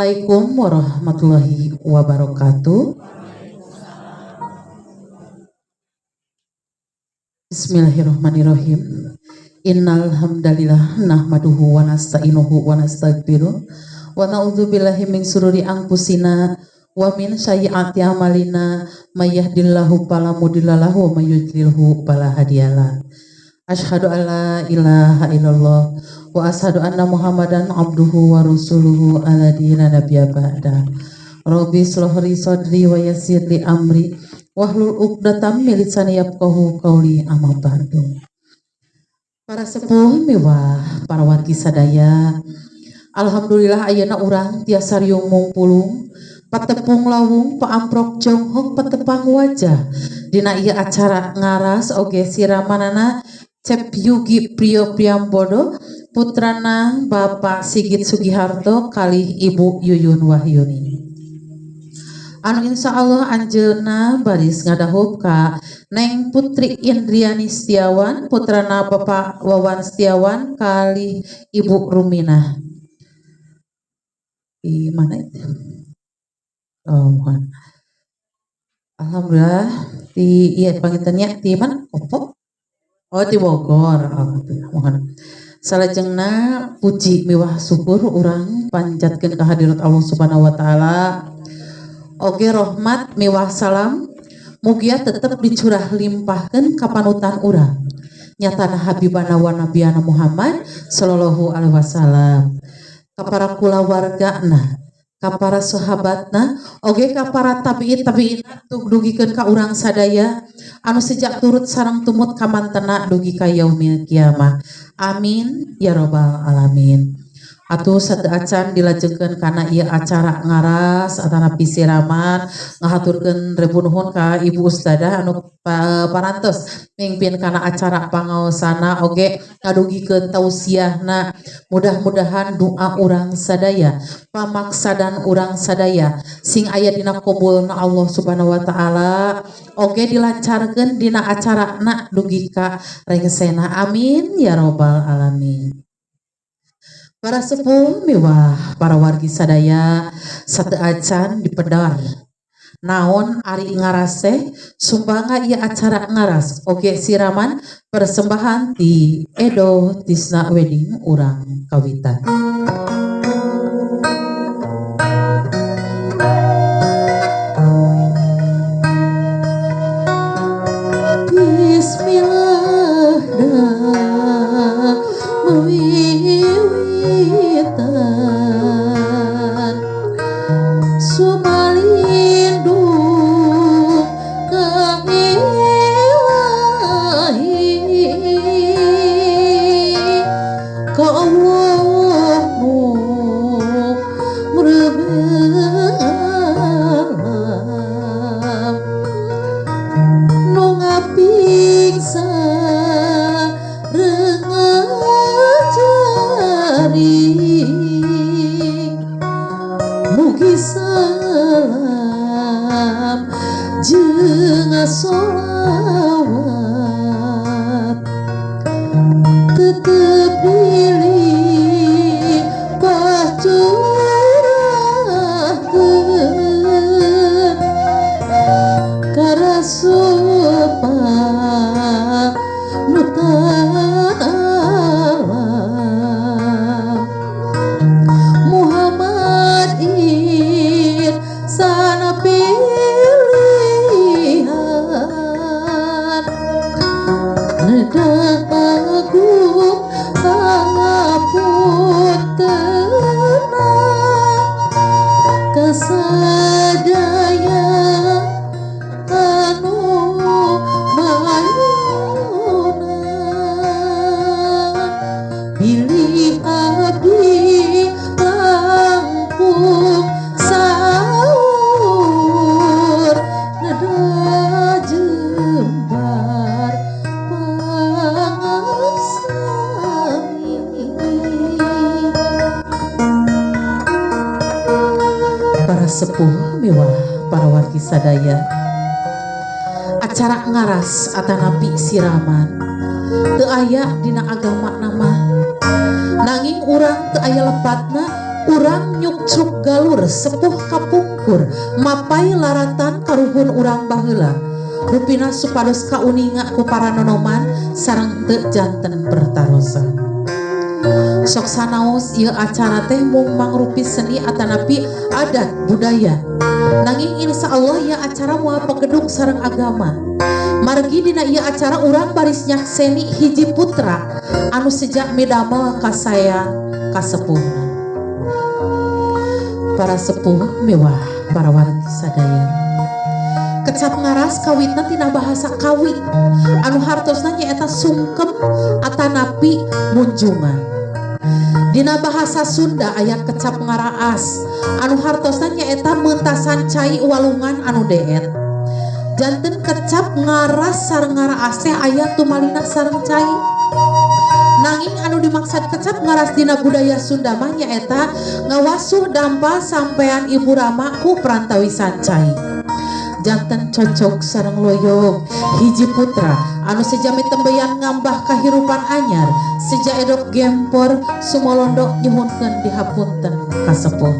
Assalamualaikum warahmatullahi wabarakatuh. Bismillahirrahmanirrahim. Innal hamdalillah nahmaduhu wa nasta'inuhu wa nastaghfiruh wa na'udzubillahi min sururi anfusina wa min sayyiati a'malina may yahdihillahu fala mudhillalahu wa may yudlilhu fala hadiyalah. Asyhadu an la ilaha illallah wa asyhadu anna Muhammadan abduhu wa rasuluhu alladzi la nabiyya ba'da. Rabbi shrah li sadri wa yassir li amri wahlul 'uqdatam min lisani yafqahu qawli, amma ba'du. Para sepuh miwah para wargi sadaya, alhamdulillah ayeuna urang tiasa riung mungpulung, patepung lawung, paamprok jonghok, patepang wajah dina ieu acara ngaras oge siramanana Cep Yugi Priyo Priambodo, putrana Bapak Sigit Sugiharto kalih Ibu Yuyun Wahyuni, anu insya Allah anjeunna baris ngadahub ka Neng Putri Indriani Setiawan, putrana Bapak Wawan Setiawan kalih Ibu Ruminah. Di mana itu? Oh, mohon. Alhamdulillah di iya pangintennya di mana? Kopo? Oh, di Bogor. Alhamdulillah, mohon. Salajengna puji miwah syukur urang panjatkeun kehadirat Allah Subhanahu wa taala. Oge rahmat miwah salam mugia tetep dicurah limpahkeun ka panutan urang, nyatana Habibana wa Nabiyana Muhammad sallallahu alaihi wasallam, ka para kulawargana, ka para sahabatna, oge ka para tabiin tabiin dugikeun ka urang sadaya anu sejak turut sareng tumut kamantena dugi ka yaumil kiamah. Amin ya robbal alamin. Atuh satu acan dilajengkeun kana ieu acara ngaras atanapi siraman, ngahaturkeun rebu nuhun ka Ibu Ustadzah anu parantos mimpin kana acara pangaosana oge ngadugikeun tausiahna. Mudah-mudahan doa urang sadaya, pamaksadan urang sadaya sing aya dina qabulna Allah Subhanahu wa taala, oge dilancarkeun dina acarana dugi ka rengsena. Amin ya robbal alamin. Para sepuh miwah para wargi sadaya, satu acan dipedar naon ari ngaras teh, sumbanga ieu acara ngaras oge siraman persembahan di Edo Tisna Wedding urang kawitan. Bismillah dah mewiwitan, sumalindung ka ilahi, ka Allah nu mrebeng alam, nu ngaping sareng ngajari. Mugi salam jeung sholawat tetep dilimpah curahkeun ka Rasul panutan alam, Muhammad insana pilihan, nedang agung pangapuntenna kasadaya anu mayunan, bilih abdi langkung saur neda jembar pangaksami. Para sepuh miwah para wargi sadaya, acara ngaras atanapi siraman teu aya dina agama nama, nanging urang teu aya lepatna. Urang nyukcruk galur sepuh kapungkur mapai laratan karuhun urang baheula rupina supados kauninga ku para nonoman sareng teu janten pertarosan. Sok sanaos ieu acara teh mung mangrupi seni atanapi adat budaya, nanging insya Allah ieu acara moal pegeduk sareng agama. Margi dina ieu acara urang baris nyakseni hiji putra anu sejak midamel kasaean kasepuhna. Para sepuh mewah para wargi sadaya, kecap ngaras kawitna tina bahasa Kawi anu hartosna nyaeta sungkem atanapi munjungan. Dina bahasa Sunda aya kecap ngaraas anu hartosna nyaeta meuntasan cai walungan anu deet. Janten kecap ngaras sareng ngaraas teh aya tumalina sareng cai. Nanging anu dimaksud kecap ngaras dina budaya Sunda mah nyaeta ngawasuh dampa sampean ibu rama ku prantawisan cai. Janten cocok sareng loyog hiji putra anu sejami tembeyan ngambah kahirupan anyar seja edok gempor sumolondo nyuhunkeun dihapunten kasepuh.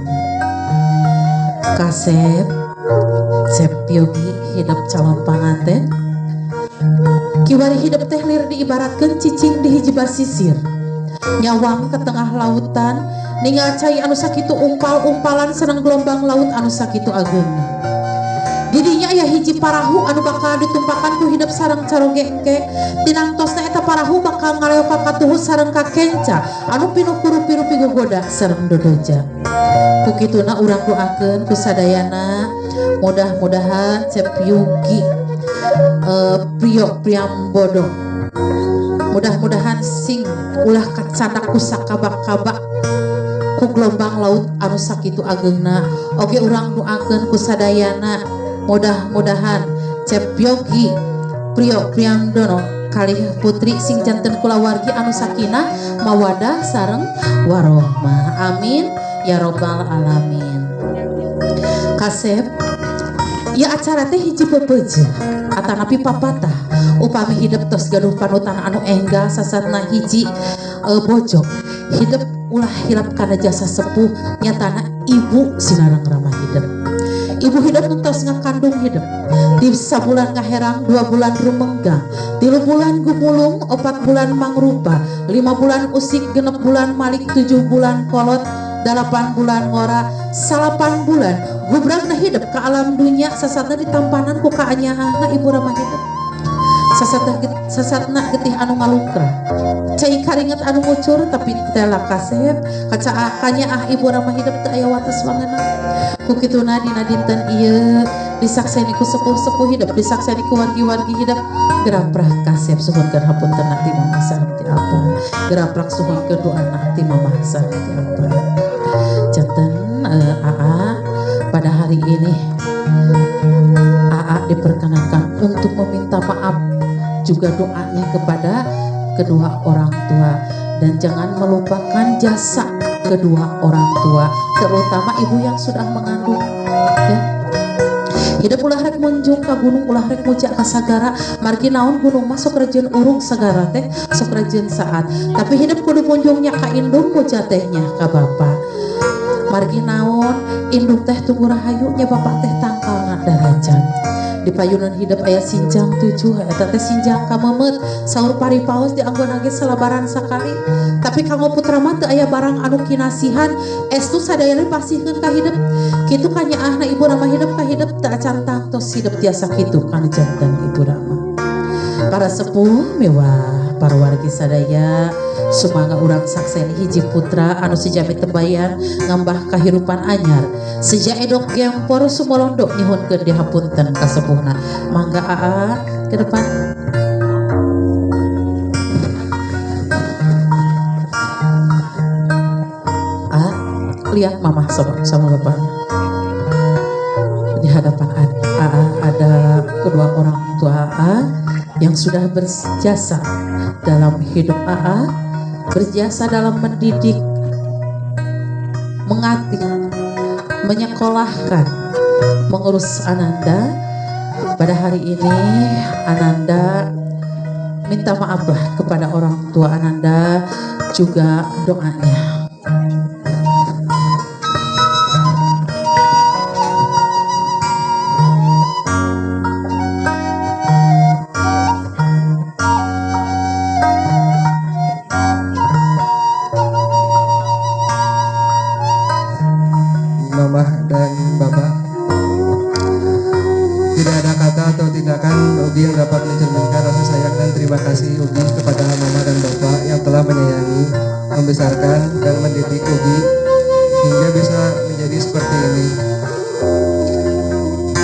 Kasep Cep Yogi hidep calon panganten kiwari hidep teh lir diibaratkeun cicing di hiji basisir nyawang ke tengah lautan ningal cai anu sakitu umpal-umpalan sareng gelombang laut anu sakitu ageungna. Didinya aya hiji parahu anu bakal ditumpakan ku hidep sareng caroge engke tinangtosna eta parahu bakal ngaleoka katuhu sareng kakenca anu pinuh ku rupi-rupi gogoda sareng dodoja. Ku kituna urang doakeun ku sadayana mudah-mudahan Cep Yogi Priyo Priambodo mudah-mudahan sing ulah kacanak ku sakabak-kabak ku gelombang laut anu sakitu ageungna. Oge urang doakeun ku sadayana mudah-mudahan Cep Yogi Priyo Priambodo kalih putri sing janten kulawargi anu sakinah mawadah sareng warohmah. Amin ya robbal alamin. Kasep ya acara teh hiji pepeje atanapi papatah upami hidep tos gaduh panutan anu enggal sasatna hiji bojok hidep ulah hilap kana jasa sepuh nyatana ibu sinareng ramah hidep. Ibu hidep tos ngakandung hidep di sabulan ngaherang, 2 bulan rumenggang, 3 bulan gumulung, 4 bulan mangrupa, 5 bulan usik, 6 bulan malik, 7 bulan kolot, 8 bulan ngora, 9 bulan gubragna hidep ke alam dunia sasatna ditampanan ku kaanyaahna ibu ramah hidep. Sasatna getih anu ngalungkrah, cai karinget anu ngucur tapi tela kasep kaca kanyaah ibu ramah hidep teu aya wates wangeunna. Ku kituna dina dinten ieu disakseni ku sepuh-sepuh hidep, disakseni ku wargi-wargi hidep. Geraprah kasep suhunkeun hapunten ti mamah sareng ti abah, geraprak suhunkeun doana ti mamah sareng ti abah. Janten AA pada hari ini AA diperkenankan untuk meminta maaf juga doanya kepada kedua orang tua, dan jangan melupakan jasa kedua orang tua, terutama ibu yang sudah mengandung ya. Hidup ulah rek munjung ka gunung, ulah rek muja ka sagara, margi naon gunung mah sok rajin urung sagara teh sok rajin saat, tapi hidup kudu munjungnya ka indung muja teh nya ka bapa. Margi naon indung teh tunggu rahayu nya bapak teh tangkalna darajat. Di payunan hidup aya sinjang 7 eta teh sinjang kamemet saur paripaos dianggon ge salabaran sakali, tapi kanggo putra mah teu aya barang anu kinasihan estu sadayana pasihkeun ka hidup. Kitu kanyaahna ibu rama hidup ka hidup teu acan tangtos hidup tiasa kitu kana janten ibu rama. Para sepuh mewah para wargi sadaya sumangga urang sakseni hiji putra anu sejami tembayan ngambah kahirupan anyar sejak edok gempor sumolondo nyuhunkeun dihapunten kasepuhna. Mangga AA ke depan. A lihat mamah sama bapaknya di hadapan AA ada kedua orang tua AA yang sudah berjasa dalam hidup AA, berjasa dalam mendidik, mengatik, menyekolahkan, mengurus Ananda. Pada hari ini Ananda minta maaflah kepada orang tua Ananda, juga doanya. dan Bapak. Tidak ada kata atau tindakan Ugi yang dapat mencerminkan rasa sayang dan terima kasih Ugi kepada Mama dan Bapak yang telah menyayangi, membesarkan, dan mendidik Ugi hingga bisa menjadi seperti ini.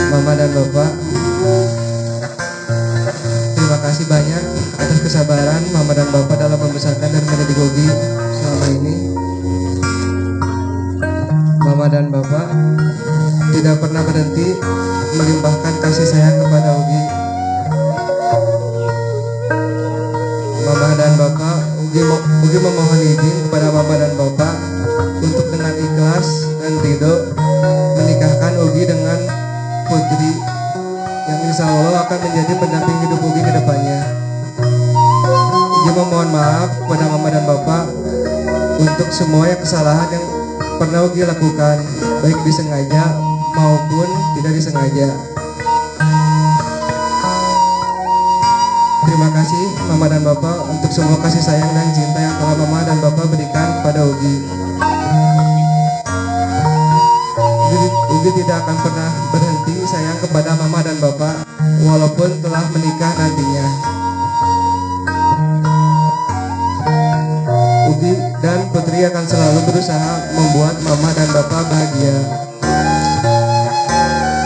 Mama dan Bapak, terima kasih banyak atas kesabaran Mama dan Bapak dalam membesarkan dan mendidik Ugi selama ini. Mama dan Bapak tidak pernah berhenti melimpahkan kasih sayang kepada Ugi. Mama dan Bapak, Ugi memohon izin kepada Mama dan Bapak untuk dengan ikhlas dan ridho menikahkan Ugi dengan Putri yang insya Allah akan menjadi pendamping hidup Ugi ke depannya. Ugi memohon maaf kepada Mama dan Bapak untuk semua yang kesalahan yang pernah Ugi lakukan, baik disengaja maupun tidak disengaja. Terima kasih Mama dan Bapak untuk semua kasih sayang dan cinta yang telah Mama dan Bapak berikan kepada Ugi. Ugi tidak akan pernah berhenti sayang kepada Mama dan Bapak walaupun telah menikah nantinya. Ugi dan Putri akan selalu berusaha membuat Mama dan Bapak bahagia.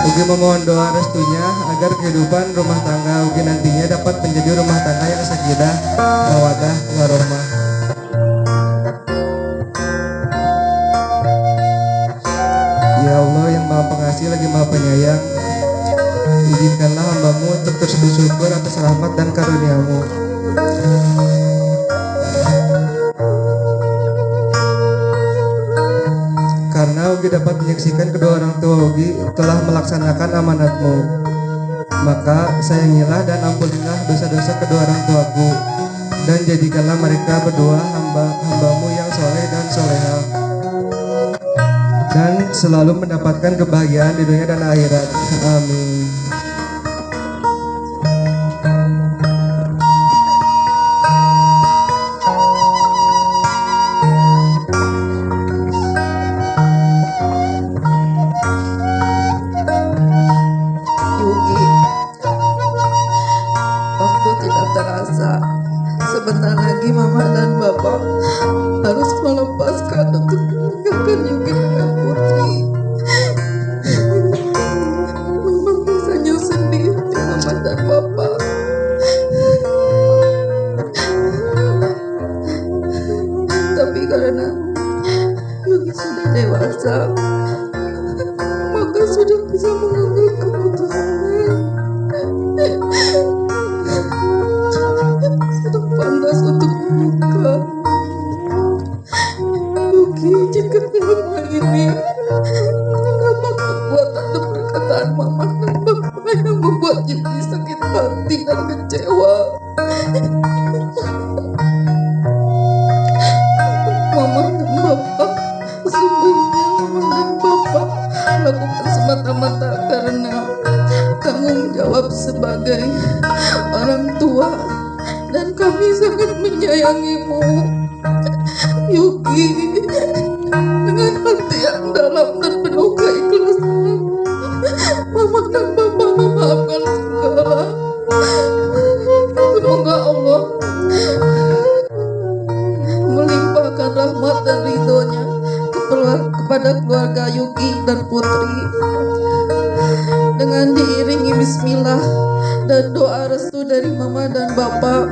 Ugi memohon doa restunya agar kehidupan rumah tangga Ugi nantinya dapat menjadi rumah tangga yang sakinah, mawaddah, warahmah. Ya Allah yang Maha Pengasih lagi Maha Penyayang, izinkanlah hambamu untuk terus bersyukur atas rahmat dan karuniamu. Karena Ugi dapat menyaksikan kedua orang tua Ugi telah melaksanakan amanatmu, maka sayangilah dan ampunilah dosa-dosa kedua orang tuaku, dan jadikanlah mereka berdua hambamu yang soleh dan soleha, dan selalu mendapatkan kebahagiaan di dunia dan akhirat. Amin. Yugi, waktu tidak terasa. Sebentar lagi Mama dan Bapak harus melepaskan untuk menikahkan Yugi dengan Putri. Mama rasanya sedih, Mama dan Bapak. Tapi karena Yugi sudah dewasa, maka sudah bisa mengambil keputusan. Sudah pantas untuk menikah. Yugi, jika selama ini apa perbuatan dan perkataan Mama dan Bapak yang membuat Yugi sakit hati dan kecewa, Mama dan Bapak, sesungguhnya Mama dan Bapak lakukan semata-mata karena tanggung jawab sebagai orang tua, dan kami sangat menyayangimu, Yugi, dengan hati yang dalam dan penuh keikhlasan. Mama dan Bapak memaafkan segala. Semoga Allah melimpahkan rahmat dan ridhonya kepada keluarga Yugi dan Putri, dengan diiringi bismillah dan doa restu dari Mama dan Bapak.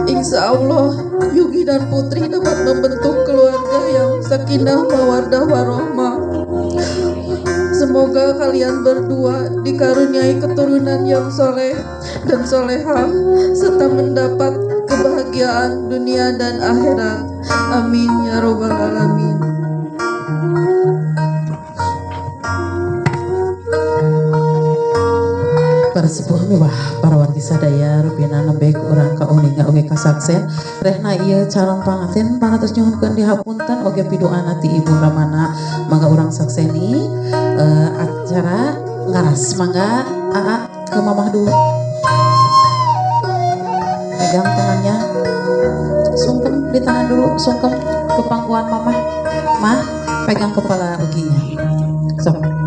Insya Allah Yugi dan Putri dapat membentuk keluarga yang sakinah, mawaddah, warohmah. Semoga kalian berdua dikaruniai keturunan yang soleh dan soleha, serta mendapat kebahagiaan dunia dan akhirat. Amin ya robbal alamin. Para sepuh miwah para wargi sadaya rupina nembe ku urang kauninga oge kasaksen rehna ieu calon panganten panatos nyuhunkeun dihapunten oge piduana ti Ibu Ramana. Mangga urang sakseni acara ngaras. Mangga aa ke mamah dulu, pegang tangannya, sungkem di tangan dulu, sungkem ke pangkuan mamah. Mah, pegang kepala uginya. Sok.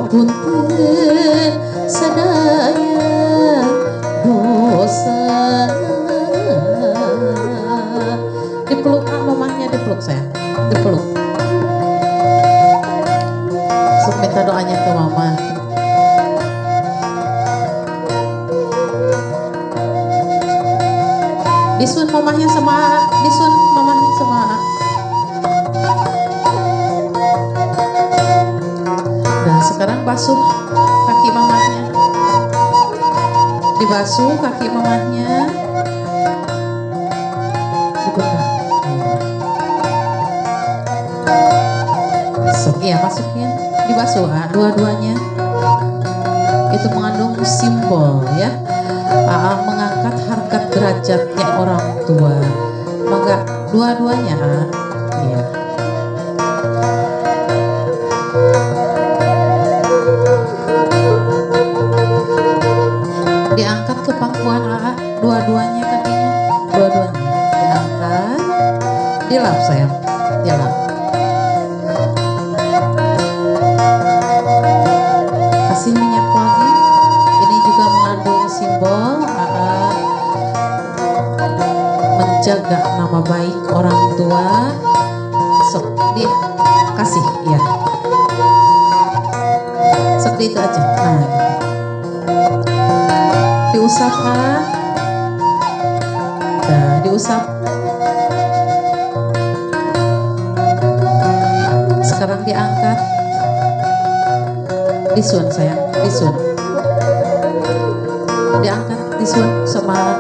Hapunten sadaya dosa. Dipeluk mamahnya, dipeluk saya, dipeluk. So, minta doanya ke mama. Disun mamahnya sama, disun mamahnya sama. Nah, sekarang basuh kaki mamahnya. Dibasuh kaki mamahnya. Dibuka. Sok ya, masukin, dibasuh dua-duanya. Itu mengandung simbol ya. Mengangkat harkat derajatnya orang tua. Maka dua-duanya ya. Diangkat ke pangkuan AA, dua-duanya kakinya, dua-duanya diangkat, dilap sayang, dilap. Kasih minyak wangi, ini juga mengandung simbol AA menjaga nama baik orang tua. Sok dikasih ya, seperti itu aja. Nah, gitu. Diusap, nah, diusap. Sekarang diangkat, disun sayang, disun. Diangkat, disun sama.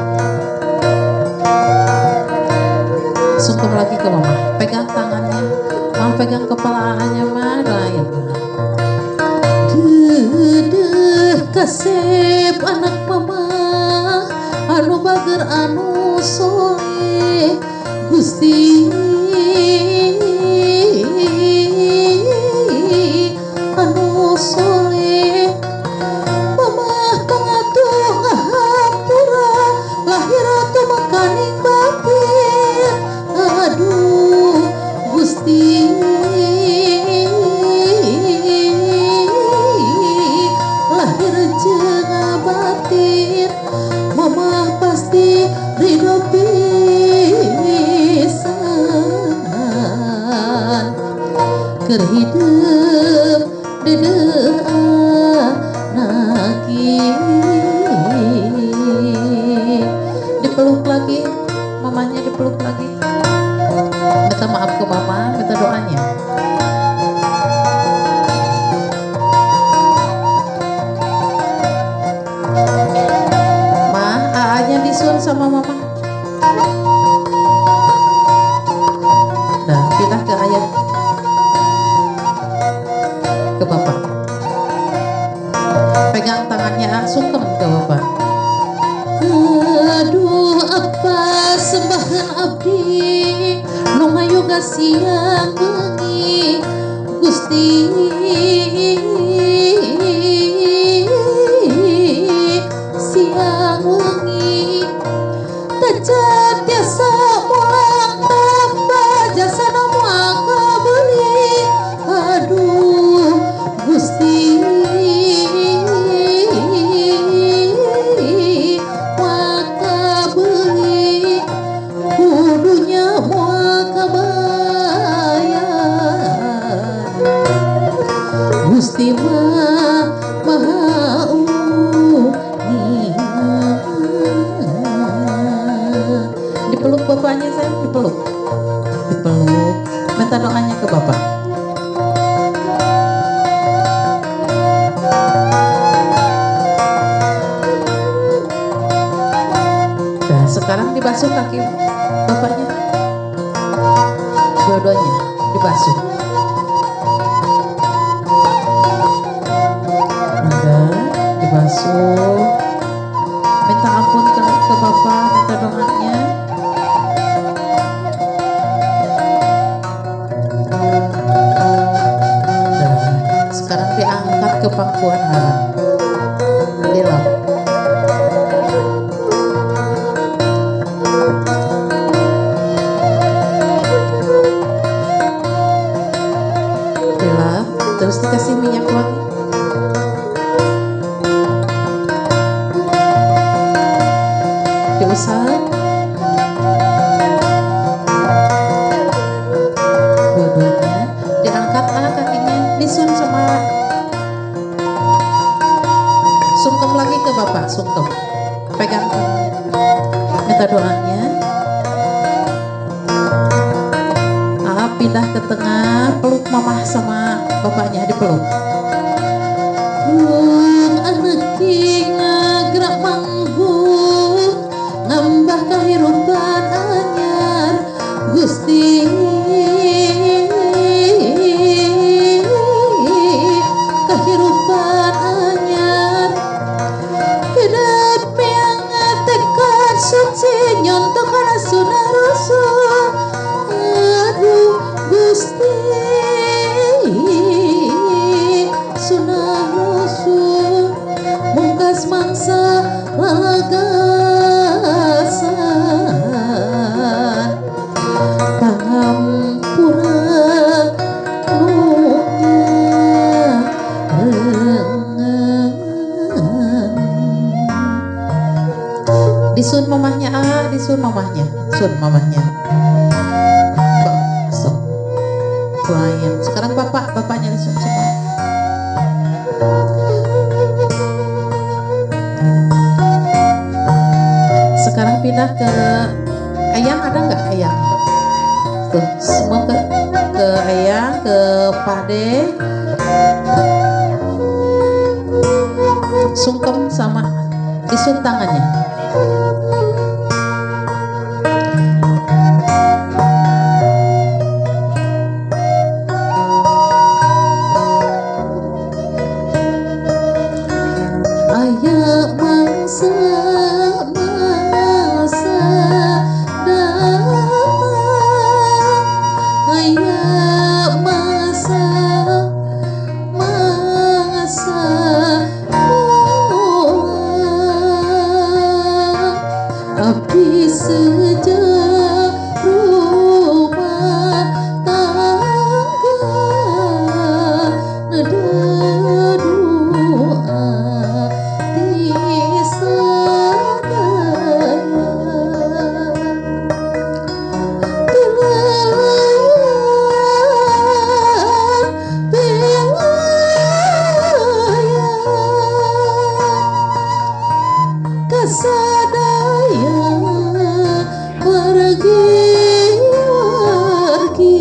Sungkem lagi ke mama, pegang tangannya, mama pegang kepala AA-nya, ma doain. Dedeh kasep anak mama, anu bager anu soleh, Gusti anu soleh. Mama tong atuh ngahampura, lahir atuh makaning batin, aduh Gusti. Batin mama pasti ridho pisan, keur hidup dedeh anak. Dipeluk lagi mamanya, dipeluk lagi, minta maaf ke mama, minta doanya. Ma, AA-nya disun sama mama. Nah, pindah ke ayah, ke bapak. Pegang tangannya, sungkem ke bapak. Aduh, apa sembahan abdi nu ngayoga siang bengi, Gusti. Siang wengi tacan tiasa mulang tambah jasa moal kabeuli, aduh Gusti moal kabeuli, kudunya moal kabayar, Gusti mah maha. Dipeluk bapaknya saya, dipeluk, dipeluk, minta doanya ke bapak. Nah, sekarang dibasuh kaki bapaknya, dua-duanya dibasuh. Enggak, dibasuh. Minta ampun ke bapak, minta doanya. Nah, sekarang diangkat ke pangkuan hara. Dilap. Dilap, terus dikasih minyak wangi. Pisan. Dua-duanya diangkat kakinya, disun sama sungkem lagi ke bapak, sungkem. Pegang, minta doanya. Pindah ke tengah, peluk mamah sama bapaknya, dipeluk. Wong anak ngagrak manggung nambah kehidupan anyar Gusti kehidupan anyar hidup yang tekad suci nyontoh kana sunah rasul aduh Gusti sunah rasul mungkas mangsa lagasan pangampura nu nyarengan. Disun mamahnya, disun mamahnya, sun mamahnya. Doain. Sekarang bapak, bapaknya disun semua. Sekarang pindah ke eyang, ada nggak eyang? Tuh, semua ke eyang, ke Pak De. Sungkem sama disun tangannya. Ayah mangsa mangsa datang, ayah mangsa mangsa pulang, abdi sejak rumah tangga neda doa. Kasadaya wargi-wargi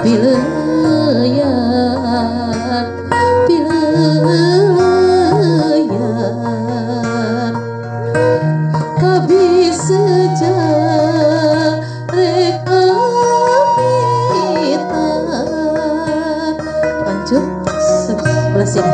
pileyan pileyan kabeh sejak rek amitan. Lanjut sebelah sini.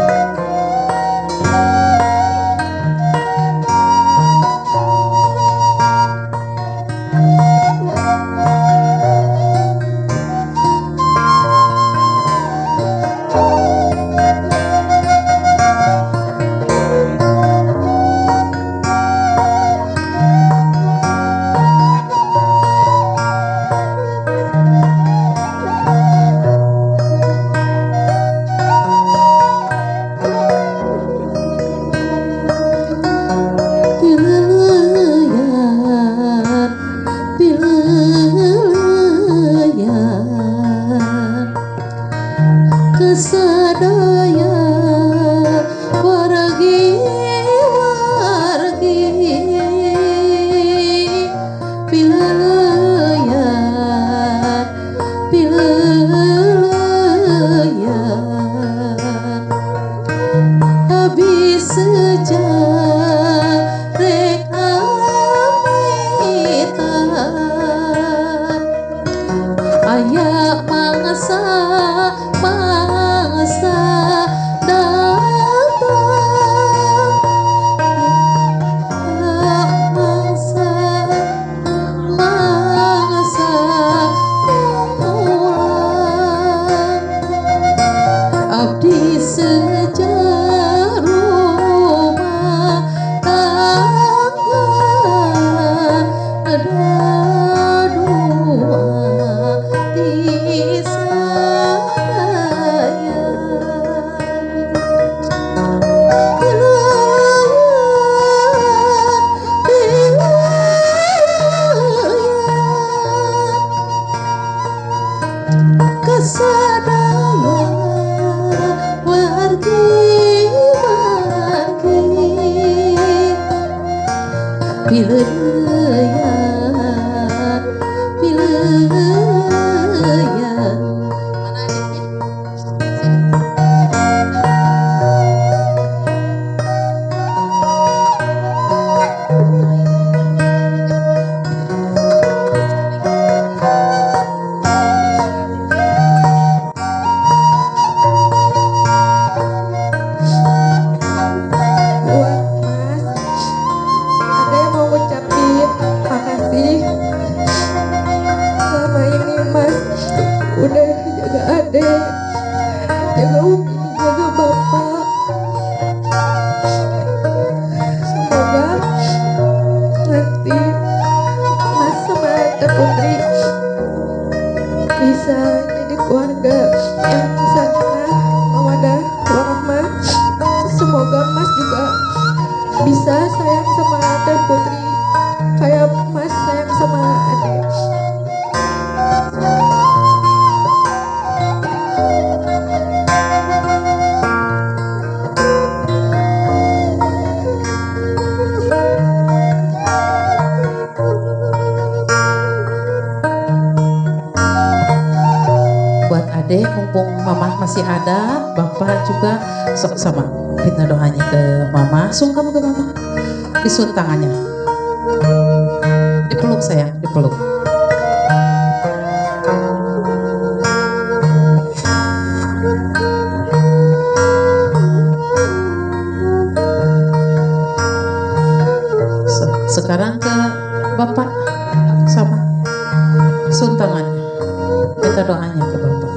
Kasadaya wargi-wargi pileyan pileyan habis sejak rek amitan ayah mangsa mangsa Pileuyan pileuyan. Mana adiknya? Sini. Buat Mas, ada yang mau ngucapin makasih. Selama ini Mas udah jaga adek, jaga Umi, jaga Bapak. Semoga nanti Mas sama Teh Putri bisa jadi keluarga yang sakinah, mawadah, warahmah. Semoga Mas juga bisa sayang sama Teh Putri kayak Mas sayang sama adek. Buat adek, mumpung mamah masih ada, bapak juga sok sama minta doanya ke mama. Sungkem ke mama, disun tangannya, dipeluk sayang, dipeluk. Sekarang ke bapak, sama sun tangannya, minta doanya ke bapak.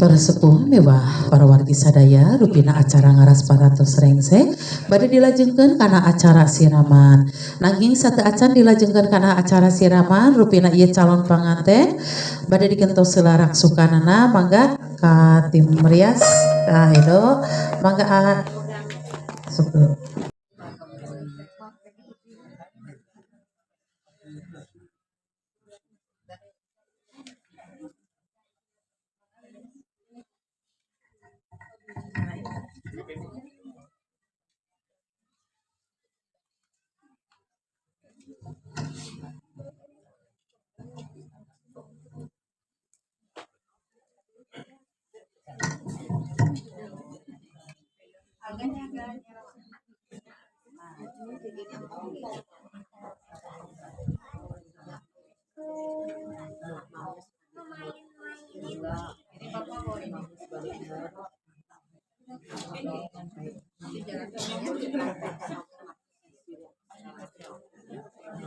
Para sepuh mewah, para wargi sadaya, rupina acara ngaras paratos rengse bade dilajengkeun kana acara siraman. Nanging sateuacan dilajengkeun kana acara siraman, rupina ieu calon panganten bade digentos heula raksukanana. Mangga ka tim rias ka Edo, mangga a syukur.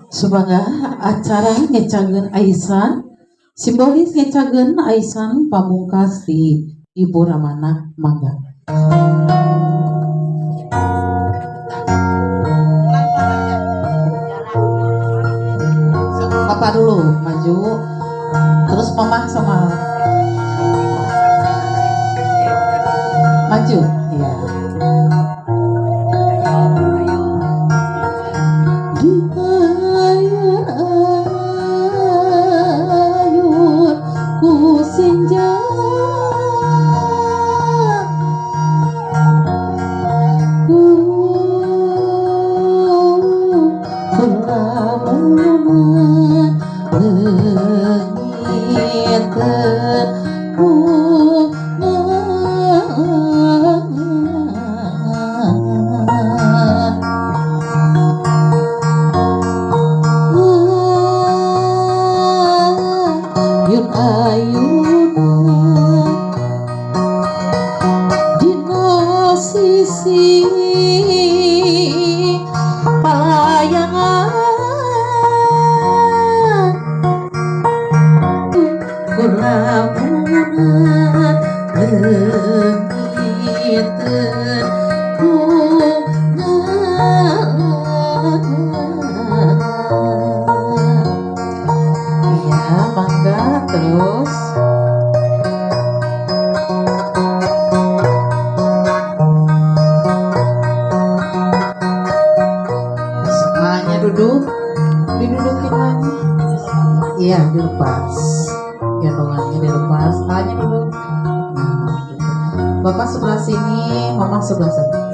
Semoga acara ngecageun aisan simbolis ngecageun aisan pamungkas di Ibu Ramana, mangga. Bapak dulu maju, terus mama sama maju, ya. Ayun ku senja ku kulamunan leungiteun ayun-ayuna dina sisi palayangan kulamunan leungiteun. Mangga terus. Semuanya duduk, didudukin lagi. Iya, dilepas. Gendongannya dilepas, hanya duduk. Nah, gitu. Bapak sebelah sini, mama sebelah sana.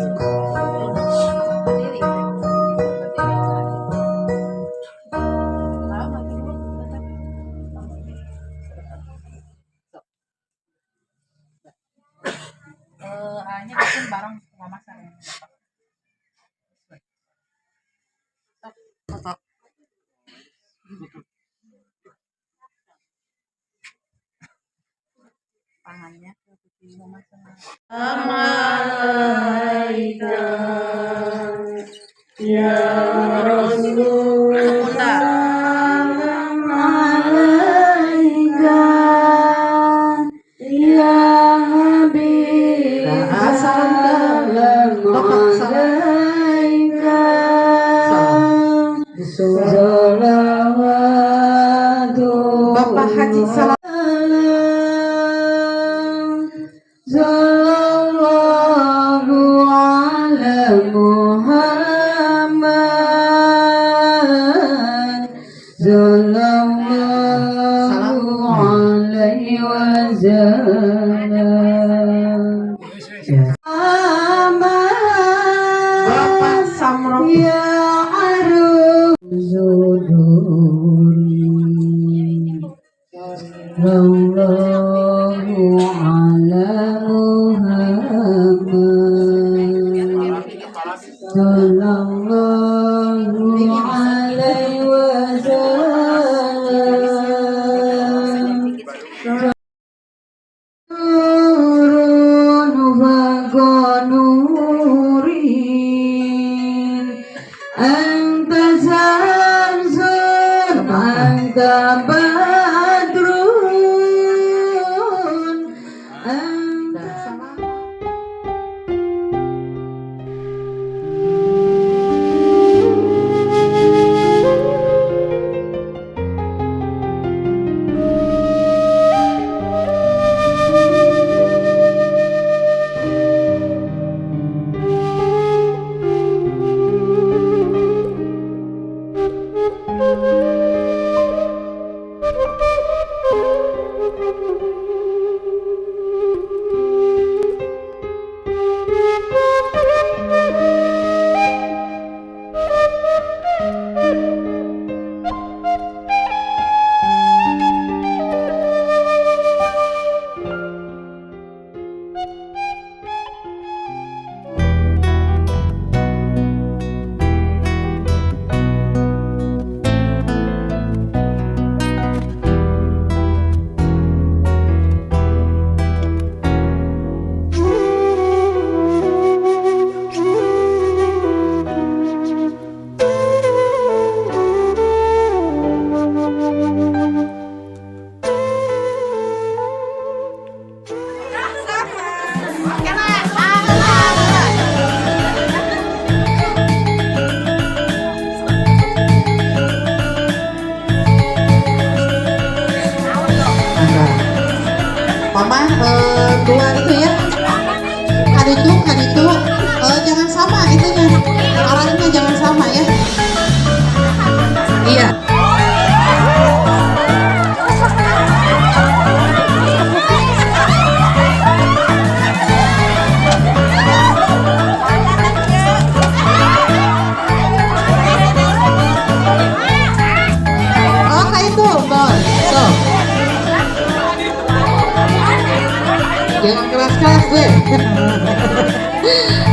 Hanya bikin bareng mama sama foto. Tangannya mama sama. Alaika ya Rasul, salam alaika ya Habib, Salam salam alaika, salawatu Bapak Haji salam. Sallallahu ala Muhammad, sallallahu alaihi wasallam. Bapak Samro Ya Aruf Zuduri, Sallallahu ala Muhammad, sallallahu alaihi wasallam. Nurun wa nurin, anta samsun, anta badrun, anta. Mangga. Mama dua itu ya. Hari itu jangan sama itunya. Arahnya jangan sama ya. Iya. Oh, kayak itu, Bon. So. Jangan keras-keras deh.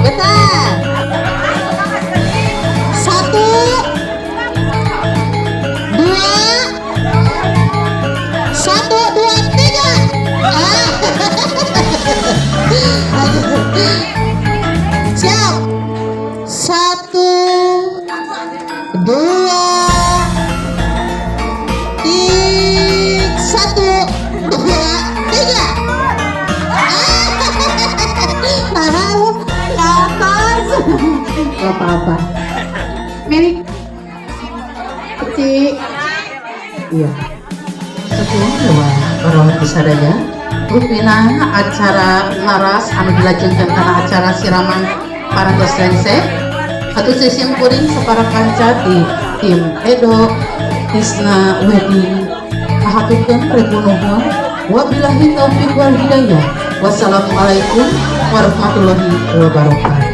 Bentar. 1, 2, 1, 2, 3. Ah. Siap. 1, 2, 3, 1, 2, 3. Nah, ke atas. Gak apa-apa. Milik kecil. Iya. Miwah wargi sadaya, rupina acara ngaras anu dilajengkeun kana acara siraman parantos rengse. Hatur sim kuring sapara kanca di tim Edo Tisna Wedding ngahaturkeun ribu nuhun. Wabillahi taufik wal hidayah, wassalamualaikum warahmatullahi wabarakatuh.